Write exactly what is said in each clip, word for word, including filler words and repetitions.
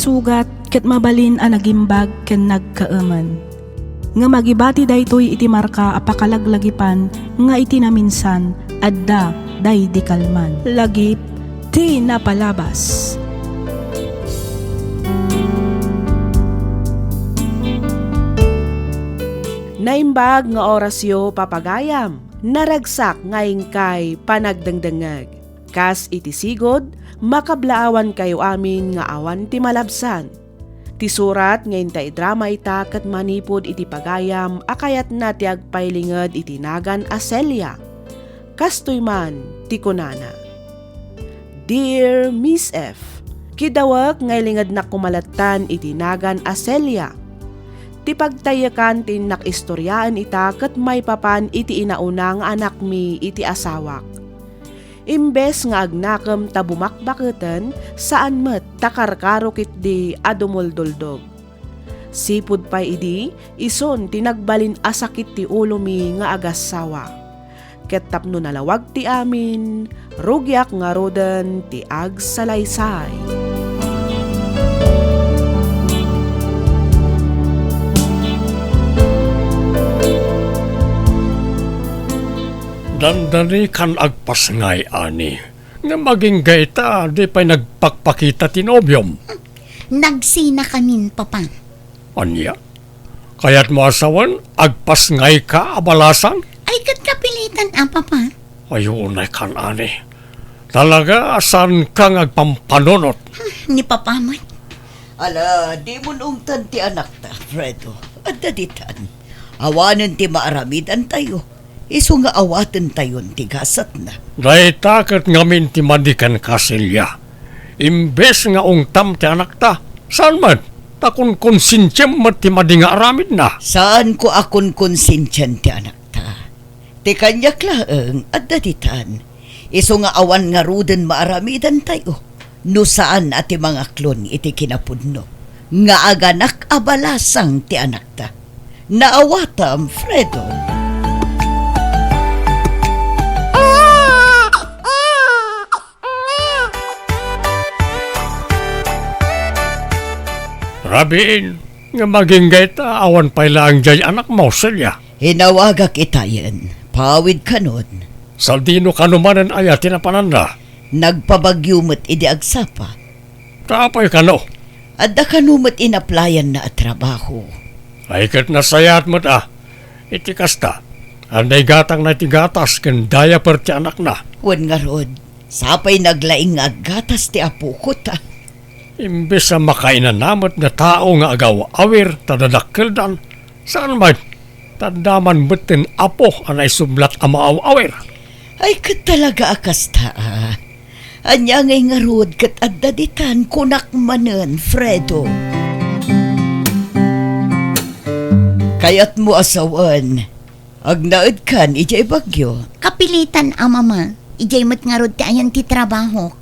Sugat ket mabalin a nagimbag ken nagkaemen. Ngem agibati daytoy iti marka a pakalaglagipan nga iti naminsan adda daydi kalman. Lagip ti napalabas. Naimbag nga orasyo, papagayam. Naragsak nga inkay panagdengdengngeg. Kas iti sigud, makablaawankayo amin nga awan ti malabsan. Ti surat nga inta idrama ita ket manipud iti pagayam a kayatna ti agpailinged iti nagan a Celia. Kastoy man ti kunana, "Dear Miss F, kidawek nga ilingednak koma lattan iti nagan a Celia. Ti pagtayekkan ti innak istoriaen ita ket maipapan iti inauna nga anakmi iti asawak. Imbes nga agnakem ta bumakbaketen, saan met ta karkaro ketdi a dumulduldog. Sipud pay idi, isun ti nagbalin a sakit ti ulomi nga agassawa. Ket tapno nalawag ti amin, rugiak ngaruden ti agsalaysay." Dandani kan agpasngay, Ani. Ngem agingga ita, di pay nagpakpakita ti nobiom. Nagsinakamin, Papa. Ania? Kayatmo a sawen, agpasngayka a balasan? Ay, ket kapilitan a, Papa. Ay, unay kan, Ani. Talaga, saanka nga agpampanunot? Hmm, ni Papa met. Ala, dimon ungtan ti anakta, Fredo. Adda ditan. Awanen ti maaramidantayo. Isu nga awatentayon ti gasatna. Dayta ket ngamin ti madi kenka, Celia. Imbes nga ungtam ti anakta, saan met, ta kunkonsensiam met ti madi nga aramidna. Saanko a kunkonsensian ti anakta. Ti kaniak laeng, adda ditan. Isu nga awan ngaruden maaramidantayo. No saan a ti mangaklon iti kinapudno nga aganak a balasang ti anakta. Naawatam, Fredo. Rabiin, nga agingga ita, awan pay laeng diay anakmo, Celia. Inawagak itayen, pawid kanon. Sadino kano manen aya ti napananna? Nagpabagyo met idi agsapa. Ta apay kano? Adda kano met inaplayanna a trabaho. Ay, ket nasayaat met a. Iti kasta, adda igatangna iti gatas ken diaper ti anakna. Wen ngarud, sapay naglaing nga aggatas ti apokota. Imbes a makainanamet nga tao nga agaw-awir ta dadakkeldan, saan met, ta adda man metten apo a naisublat a maaw-awir. Ay, ket talaga a kasta, a. Ania ngay ngarud ket adda ditan, kunak manen, Fredo? Kayatmo a sawen, agnaedkan idiay Baguio? Kapilitan a, Mama. Idiay met ngarud ti ayan ti trabahok.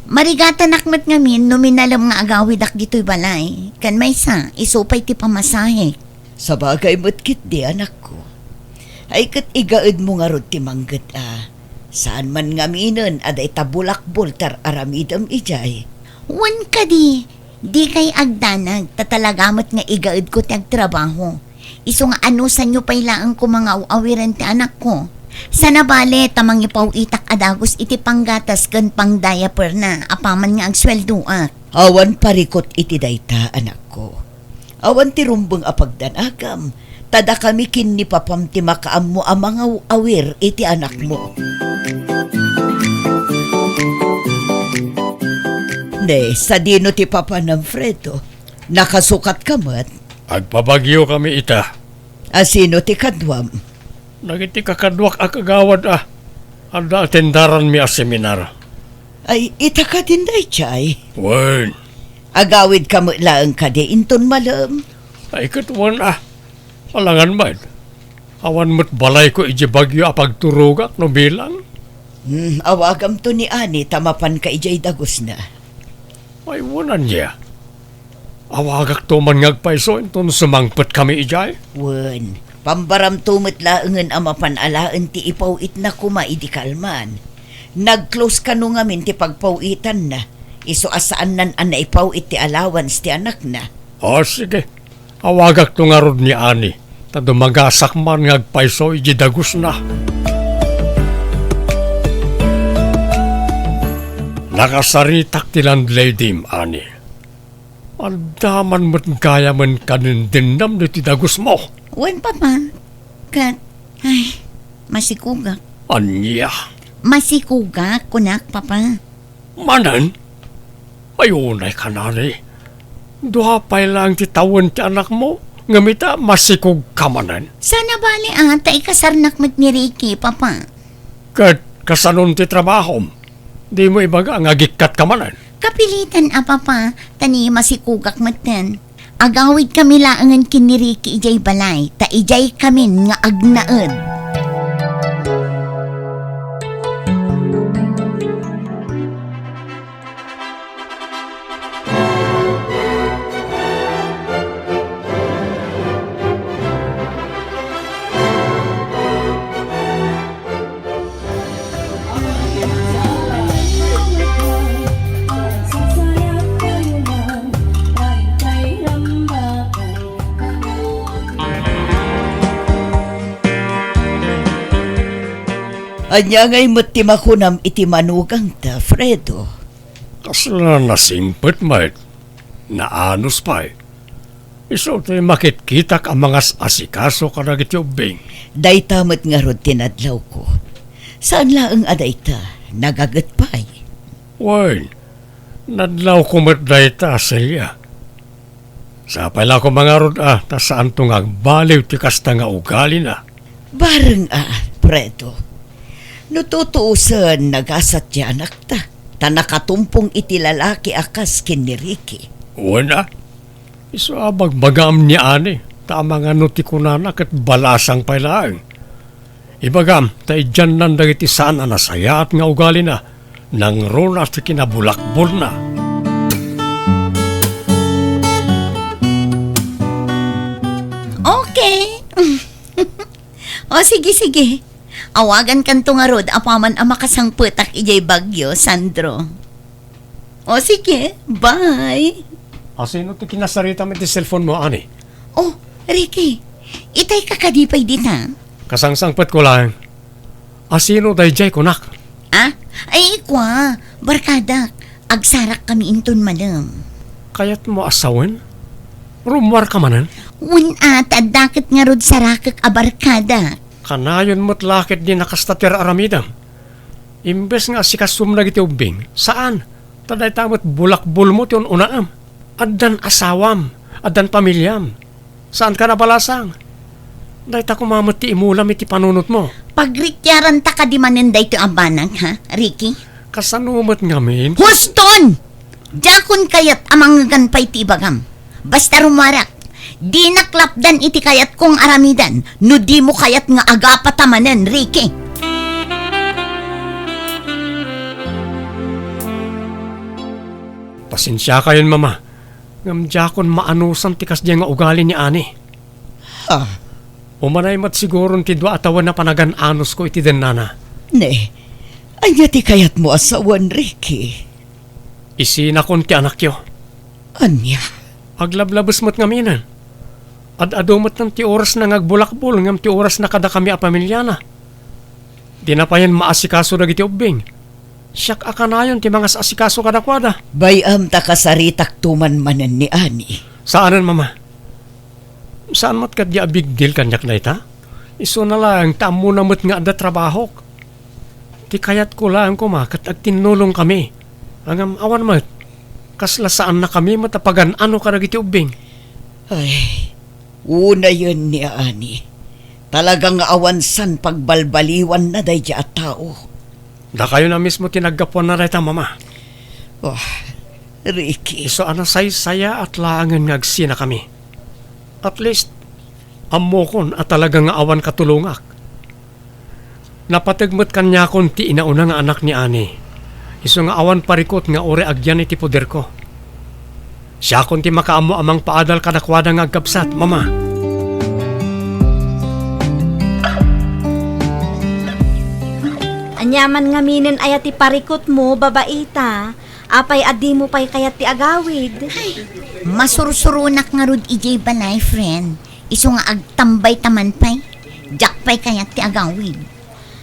Marigatanak met ngamin no minalem nga agawidak ditoy balay. Ken maysa, isu pay ti pamasahe. Sabagay met ketdi, anakko. Ay, ket igaedmo ngarud ti mangget a. Saan man ngaminen a dayta bulakbol ti ar-aramidem idiay. Wen kadi, dikay agdanag, ta talaga met nga igaedko ti agtrabaho. Isu nga anusanyo pay laeng koma nga aw-awiren ti anakko. Sana bale ta mangipaw-itak a dagus iti panggatas ken pangdiaperna apaman nga agsueldoak. Awan parikut iti dayta, anakko. Awan ti rumbeng a pagdanagam, ta dakami ken ni papam ti makaammo a mangaw-awir iti anakmo. Ne, sadino ti papanam, Fredo? Nakasukatka met? Agpabagiokami ita. A sino ti kaduam? Dagiti kakaduak a kagawad a adda atendaranmi a seminar. Ay, ita kadin daydiay? Wen. Agawidka met laeng kadi inton malem? Ay, ket wen a. Alangan met. Awan met balayko idiay Baguio a pagturogak no bilang. Hmm, awagamto ni Ani ta mapanka idiay dagusna. Ay, wen ania. Awagakto man nga agpayso inton sumangpetkami idiay? Wen, pambaramto met laengen a mapan alaen ti ipaw-itna koma idi kalman. Nag-close kano ngamin ti pagpaw-itanna. Isu a saannan a naipaw iti allowance ti anakna. O, sige. Awagakto ngarud ni Ani, ta dumagasak man nga agpayso iti dagusna. Nakasaritak ti landladyem, Ani. Adda man met gayamen kadindindam ditoy dagusmo. Wen, Papa. Ket, ay, masikugak. Ania? Masikugak, kunak, Papa. Manen? Ay, unay ka, Ani. Dua pay laeng ti tawen ti anakmo, ngem ita, masikugka manen. Saan a bale, a, ta ikasarnak met ni Ricky, Papa. Ket kasanon ti trabahom? Dimo ibaga nga agikkatka manen? Kapilitan a, Papa, ta ni masikugak metten. Agawidkami laengen ken ni Ricky idiay balay, ta idiaykamin nga agnaed. Ania ngay met ti makunam iti manugangta, Fredo? Kasla nasingpet met, naanus pay. Isu ti makitkitak a mangas-asikaso kadagiti ubbing. Dayta met ngarud ti nadlawko. Saan laeng a dayta, nagaget pay. Wen, nadlawko met dayta, Celia. Sapay la koma ngarud a, ta saanto nga agbaliw ti kasta nga ugalina. Bareng a, Fredo. No tutuosen, nagasat ti anakta, ta nakatumpong iti lalaki a kas ken ni Ricky. Wen a, isu a bagbagaam ni Ani, ta amangan no ti kunana ket balasang pay laeng. Ibagam, ta idiannan dagiti saan a nasayaat nga ugalina, nangruna ti kinabulakbolna. Okay. O, sige, sige. Awagankanto ngarud apaman a makasangpetak idiay Baguio, Sandro. O, sige, bye. Asino ti kinasaritam iti cellphone mo, Ani? O, Ricky, itay ka kadi pay dita? Kasangsangpetko laeng. Asino daydiay kunak? Ah? Ay, ikua, barkadak. Agsarak kami inton malem. Kayatmo a sawen? Rummuar ka manen? Wen a, ta adda ket ngarud sarakek a barkadak. Kanayon met la ketdi a kasta ti ar-aramidem. Imbes nga asikasom dagiti ubbing, saan. Ta dayta met bulakbolmo ti un-unaem. Addan asawam, addan pamiliam. Saanka a balasang. Dayta koma met ti imulam iti panunotmo. Pagrikiaranta kadi manen daytoy a banag, ha, Ricky? Kasano met ngamin? Huston! Diakon kayat a mangngegan pay ti ibagam. Basta rummuarak, dinak lapdan iti kayatko nga aramidan no dimo kayat nga agapata manen, Ricky. Pasensiakayon, Mama, ngem diakon maanusan ti kasdiay nga ugali ni Ani. Ha? Umanay met siguron ti dua a tawen a panagan-anusko iti dennana. Ne, ania ti kayatmo a sawen, Ricky? Isinakon ti anakyo. Ania? Aglablabes met ngaminen. Ad-adu metten ti orasna nga agbulakbol ngem ti orasna kadakami a pamiliana. Dina payen maasikaso dagiti ubbing. Siak a kanayon ti mangas-asikaso kadakuada. Bay-am ta kasaritakto man manen ni Ani. Saanen, Mama. Saan met kadi a big deal kaniak dayta? Isuna laeng ta ammona met nga adda trabahok. Ti kayatko laeng koma ket agtinnulongkami. Ngem awan met. Kasla saannakami met a pagan-ano kadagiti ubbing. Ay, unayen ni Ani. Talaga nga awan saan pagbalbaliwanna daydiay a tao. Dakayo na mismo ti naggapuanna dayta, Mama. Oh, Ricky. Isu a nasaysayaat laengen nga agsinakami. At least, ammokon a talaga nga awan katulongak. Napateg met kaniakon ti inauna nga anak ni Ani. Isu nga awan parikut nga uray agyan iti poderko. Siakon ti makaammo a mangpaadal kadakuada nga agkabsat, Mama. Aniaman ngaminen aya ti parikutmo, babaita? Apay a dimo pay kayat ti agawid? Ay, masursuronak ngarud idiay balay, friend. Isu nga agtambayta man pay, diak pay kayat ti agawid.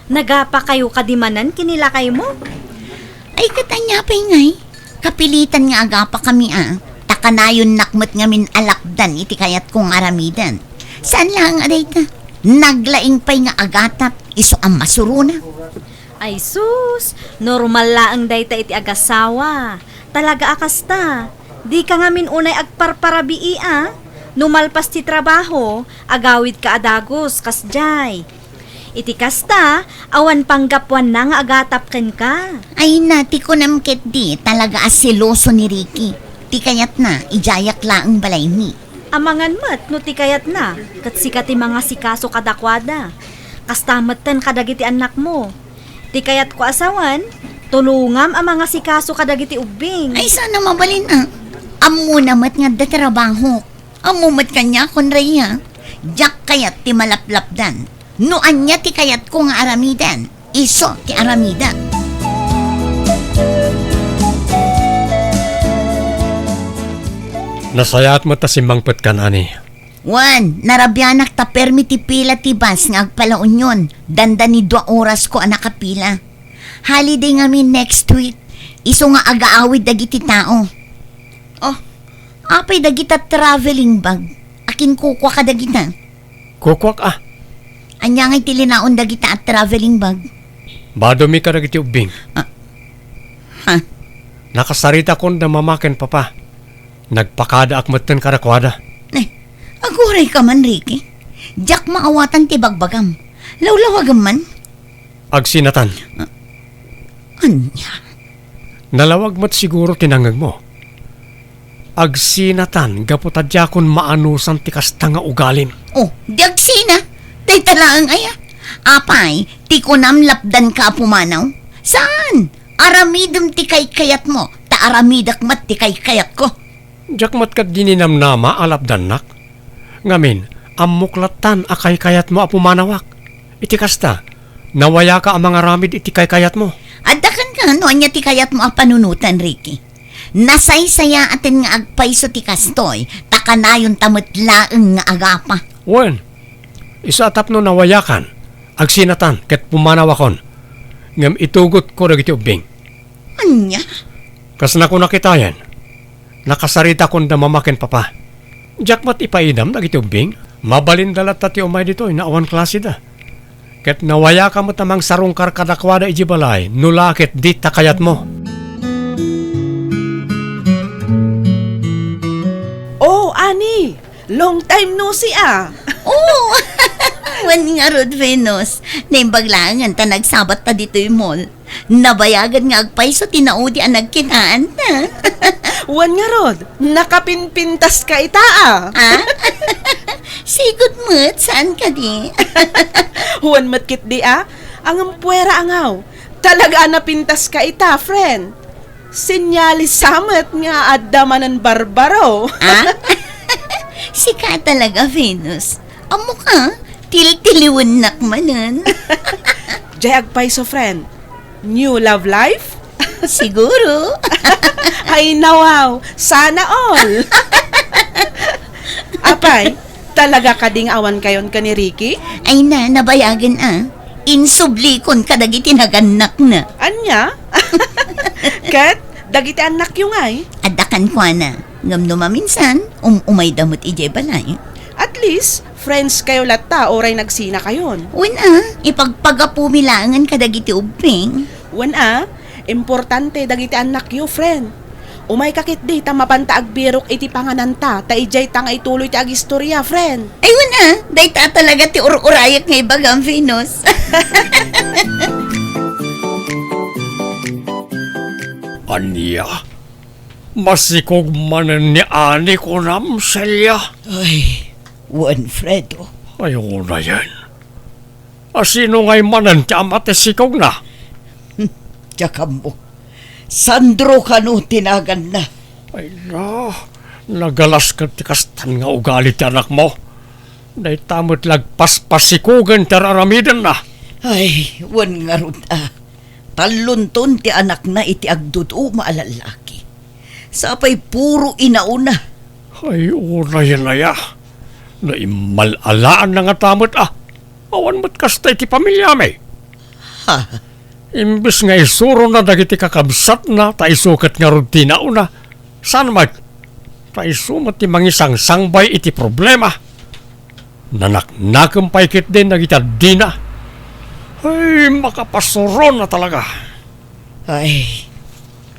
Nagapakayo kadi manen ken ni lakaymo? Ay, ket ania pay ngay? Kapilitan nga agapakami a. Ta kanayonnak met ngamin a lapdan iti kayatko nga aramiden. Saan laeng a dayta? Naglaing pay nga agatap, isu a masuronak. Ay sus, normal laeng dayta iti agasawa. Talaga a kasta. Dika ngamin unay agparparabii a. No malpas ti trabaho, agawidka a dagus, kasdiay. Iti kasta, awan panggapuanna nga agatap kenka. Ay na, ti kunam ketdi, talaga a seloso ni Ricky. Ti kayatna, idiayak laeng balaymi. Amangan met no ti kayatna, ket sika ti mangasikaso kadakuada. Kasta metten kadagiti annakmo. Ti kayatko a sawen, tulongam a mangasikaso kadagiti ubbing. Ay, sana mabalin a. Ammona met nga adda trabahok. Ammo met kaniakon, Rhea. Diak kayat ti malaplapdan. No ania ti kayatko nga aramiden, isu ti aramidek. Nasayaat met ta simmangpetkan, Ani. Wen, narabianak ta permi ti pila ti bus nga agpala-Union. Dandani dua orasko a nakapila. Holiday ngamin next week. Isu nga agaawid dagiti tao. Oh, apay dagita traveling bag? Akin kukua kadagita? Kukuak a. Ania ngay ti linaon dagita a traveling bag? Badomi kadagiti ubbing. Ah. Ha? Nakasaritakon da mama ken papa. Nagpakadaak metten kadakuada. Eh, aguray ka man, Ricky. Diak maawatan ti bagbagam. Lawlawagem man. Agsinatan. Ah, ania? Nalawag met siguro ti nangngegmo. Agsinatan gapu ta diakon maanusan ti kasta nga ugalim. Oh, di agsina. Dayta laeng aya. Apay, ti kunam lapdanka a pumanaw? Saan? Aramidem ti kaykayatmo, ta aramidek met ti kaykayatko. Diak met ket dininamnama a lapdannak. Ngamin, ammok lattan a kaykayatmo a pumanawak. Iti kasta, nawayaka a mangaramid iti kaykayatmo. Adda kenka no ania ti kayatmo a panunoten, Ricky. Nasaysayaaten nga agpayso ti kastoy, ta kanayonta met laeng nga agapa. Wen, isu a tapno nawayakan, agsinatan ket pumanawakon. Ngem itugotko dagiti ubbing. Ania? Kas nakunak itayen, nakasaritakon da mama ken papa. Diak met ipaidam dagiti ubbing. Mabalinda latta ti umay ditoy no awan klaseda. Ket nawayaka met a mangsarungkar kadakuada idiay balay no la ket dita kayatmo. Oh, Ani! Long time no see, ah! Oh! Wen ngarud, Venus. Naimbag laengen ta nagsabatta ditoy mall. Nabayagen nga agpayso ti naudi a nagkitaanta. Wen ngarud, nakapinpintaska ita, ah. Ah? Sigud met, saan kadi? Wen met ketdi, ah. Ngem puera a ngaw. Talaga a napintaska ita, friend. Senyales sa met nga adda manen barbaro. Ah? Sika talaga, Venus. Ammoka, tiltiliwennak manen. Diay agpayso, friend. New love life? Siguro. Ay, nawaw. Sana all. Apay, talaga kadi nga awankayon ken ni Ricky? Ay na, nabayagen a. Insublikon kadagiti nagannakna. Ania? Ket, dagiti annakyo ngay? Adda kenkuana. Ngem no maminsan, um-umayda met idiay balay. At least, friends kayo latta, uray nagsinakayon. Wen a, ipagpagapumi laengen kadagiti ubbing. Wen a, importante dagiti annakyo, friend. Umayka ketdi ta mapanta agbirok iti pangananta, ta idiayta nga ituloy ti agistorya, friend. Ay, wen a, dayta talaga ti ur-urayek nga ibagam, Venus. Ania? Masikog manen ni Ani kunam, Celia? Ay, wen, Fredo. Ay, unayen. A sino ngay manen ti ama ti sikogna? Hmm, diak ammo. Sandro kano ti naganna. Ay na, nagalas ket ti kastan nga ugali ti anakmo. Dayta met la agpaspasikogen ti ar-aramidenna. Ay, wen ngarud a. Tallonton ti anakna iti agduduma a lallaki. Sapay puro inauna. Ay, unay, unay a. Naimmal-alaanna ngata met a. Awan met kasta iti pamiliami. Ha? Imbes nga isurona dagiti kakabsatna ta isu ket ngarud ti nauna, saan met? Ta isu met ti mangisangsangbay iti problema. Nanaknakem pay ketdin dagiti addina. Ay, makapasurona talaga. Ay,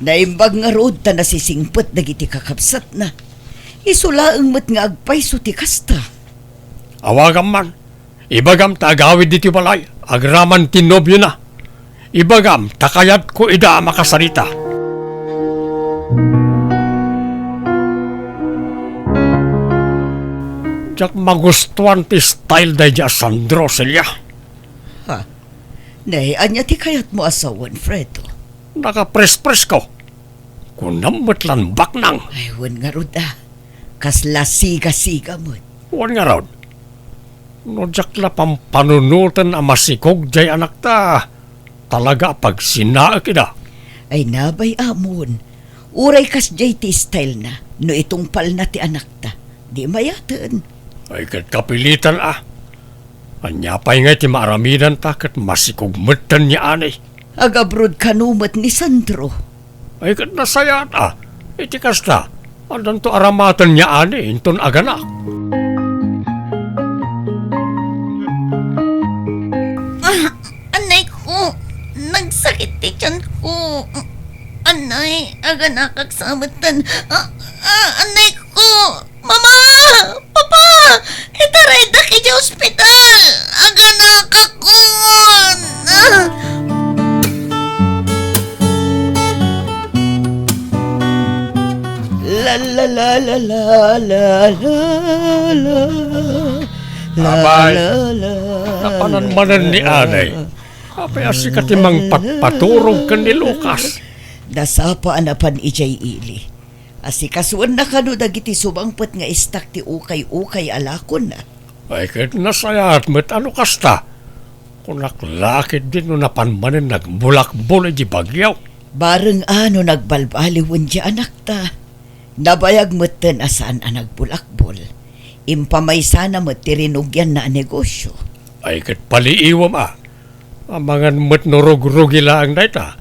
naimbag ngarud ta nasisingpet dagiti kakabsatna. Isu laeng met nga agpayso ti kasta. Awagam man. Ibagam ta agawid ditoy balay agraman ti nobiona. Ibagam ta kayatko ida a makasarita. Diak magustuan ti style daydi a Sandro, Celia. Ha? Nay, ania ti kayatmo a sawen, Fredo? Nakaprespresko. Kunam met lan baknang. Ay, wen ngarud a. Kasla sigasiga met. Wen ngarud. No diak la pampanunoten a masikog diay anakta, talaga a pagsinaek ida. Ay, nabay, amon. Uray kasdiay ti stylena, no itungpalna ti anakta, di mayaten. Ay, ket kapilitan a. Ania pay ngay ti maaramidanta ket masikog metten ni Ani? Agabroad kano met ni Sandro. Ay, ket nasayaat a. Iti kasta, addanto aramaten ni Ani inton aganak. Ah, anay ko, nagsakit ti tiyan ko. Anay, aganakak sa metten. Ah, ah, anay ko. Mama! Papa! Itaraydak idiay ospital! Aganakakon! Ah! La, la, la, la, la, la, la. La, Abay, la, la, napanan la, manen ni la. Anay. Apay a sika ti mangpatpaturog ken ni Lucas? Nasapa a napan idiay ili. Asikasuenna kano dagiti sumangpet nga istak ti ukay-ukay a lakonna. Ay, ket nasayaat met a no kasta. Kunak la ketdin no napan manen nagbulakbol idiay Baguio. Bareng a no nagbalbaliwen ti anakta. Nabayag metten a saan a nagbulakbol. Impamaysana met ti rinugianna a negosio. Ay, ket paliiwem a. Amangan met no rugrugi laeng dayta.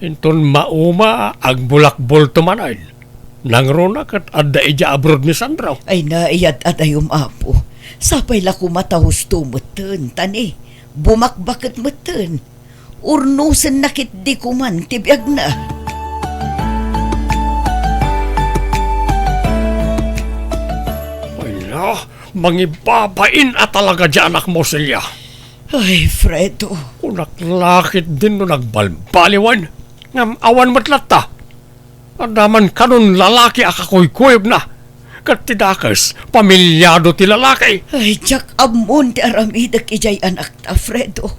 Inton mauma, agbulakbolto manen. Nangruna ket adda idiay abroad ni Sandro. Ay, naiyad-adayom, Apo. Sapay la koma ta husto metten, ta ni, bumakbaket metten. Urnosenna ketdi koman ti biagna. Ay, na, mangibabain a talaga diay anakmo, Celia. Ay, Fredo. Kunak la ketdin no nagbalbaliwen. Ngem awan met latta. Adda man kanon lalaki a kakuykuyogna. Ket ti dakes, pamilyado ti lalaki. Ay, diak ammon ti aramidek idiay anakta, Fredo.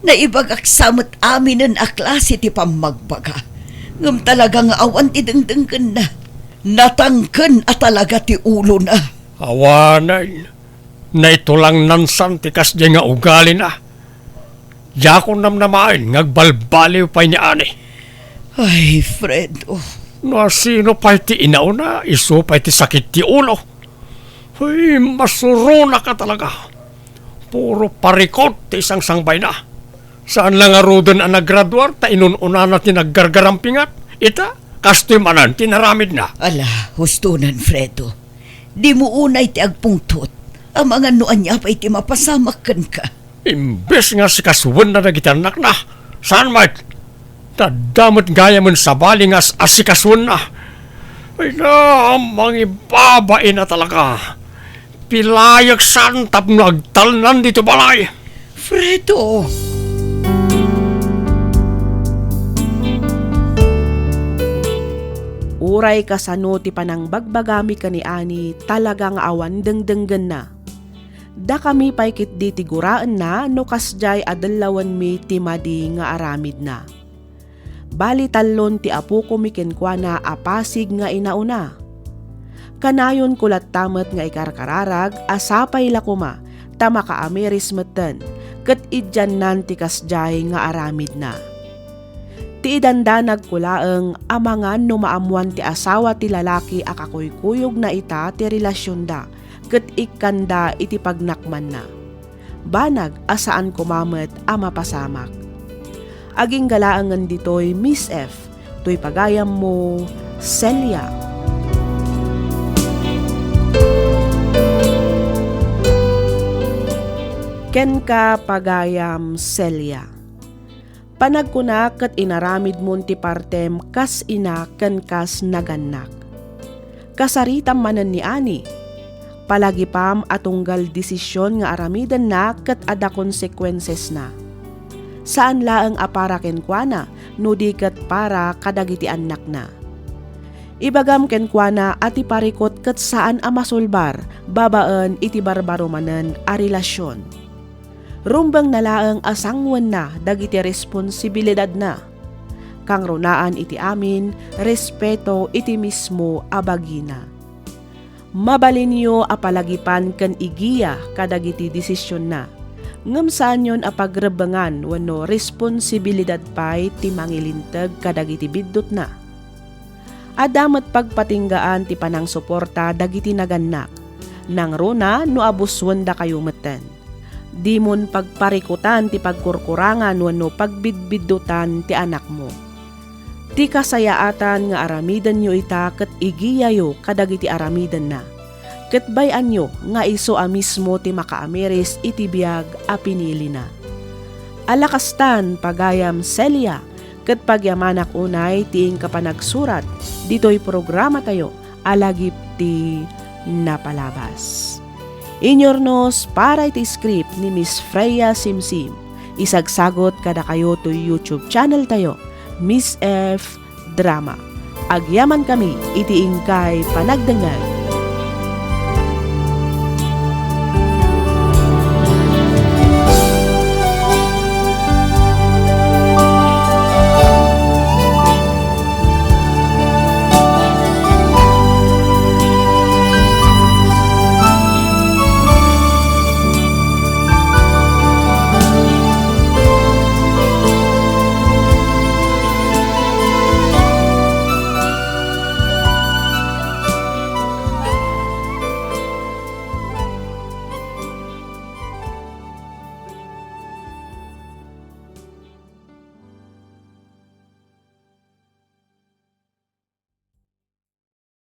Naibagak sa met aminen a klase ti pammagbaga. Ngem talaga nga awan ti dengdenggenna. Natangken a talaga ti ulona. Awanen. Naitulangnan san ti kasdiay nga ugalina. Diakon namnamaen nga agbalbaliw pay ni Ani. Ay, Fredo. No asino pay ti inauna, isu pay ti sakit ti ulo. Ay, masuronak a talaga. Puro parikot ti sangsangbayna. Saan la ngaruden a naggraduar ta inun-unana ti naggargarampingat. Ita, kastoy manen ti naramidna. Ala, hustonan, Fredo. Dimo unay ti agpungtot. Amangan no ania pay ti mapasamak kenka. Imbes nga asikasuenna dagiti annakna, saan met? Adda met gayamen sabali nga as-, asikasuenna. Ay na, mangibabain a talaga. Pilayek san tapno agtalnan ditoy balay. Fredo! Uray kasano ti panangbagbagami ken ni Ani, talaga nga awan dengdenggenna. Dakami pay ketdi ti guraenna no kasdiay a dellawenmi ti madi nga aramidna. Bali, tallon ti apokomi kenkuana a pasig nga inauna. Kanayonko latta met nga ikarkararag a sapay la koma ta makaamiris metten ket idiannan ti kasdiay nga aramidna. Ti idandanagko laeng a mangan no maammoan ti asawa ti lalaki a kakuykuyogna ita ti relasionda ket ikkanda iti pagnakmanna. Banag a saan koma met a mapasamak. Agingga laengen ditoy, Miss F, toy pagayammo, Celia. Kenka, pagayam Celia. Panagkuna ket inaramidmon ti partem kas ina ken kas nagannak. Kasaritam manen ni Ani. Palagipam a tunggal desisyon nga aramidenna ket adda konsekuensesna. Saan laeng a para kenkuana, no di ket para kadagiti annakna. Ibagam kenkuana a ti parikut ket saan a masulbar babaen iti barbaro manen a relasyon. Rumbengna laeng a sanguenna dagiti responsibilidadna. Kangrunaan iti amin, respeto iti mismo a bagina. Mabalinyo a palagipan ken igiya kadagiti desisionna, ngem saanyon a pagrebbengan wenno responsibilidad pay ti mangilinteg kadagiti biddutna. Adda met pagpatinggaan ti panangsuporta dagiti nagannak. Nangruna no abusuendakayo metten. Dimon pagparikutan ti pagkurkurangan wenno pagbidbiddutan ti anakmo. Ti kasayaatan nga aramidenyo ita ket igiyayo kadagiti aramidenna. Ket bay-anyo nga isu a mismo ti makaamiris iti biag a pinilina. Ala kastan, pagayam Celia, ket pagyamanak unay ti inka panagsurat ditoy programatayo a Lagip ti Napalabas. Inyurnos para iti script ni Miss Freya Simsim. Isagsagot kadakayo toy YouTube channel tayo, Miss F Drama. Agyamankami iti inkay panagdengngeg.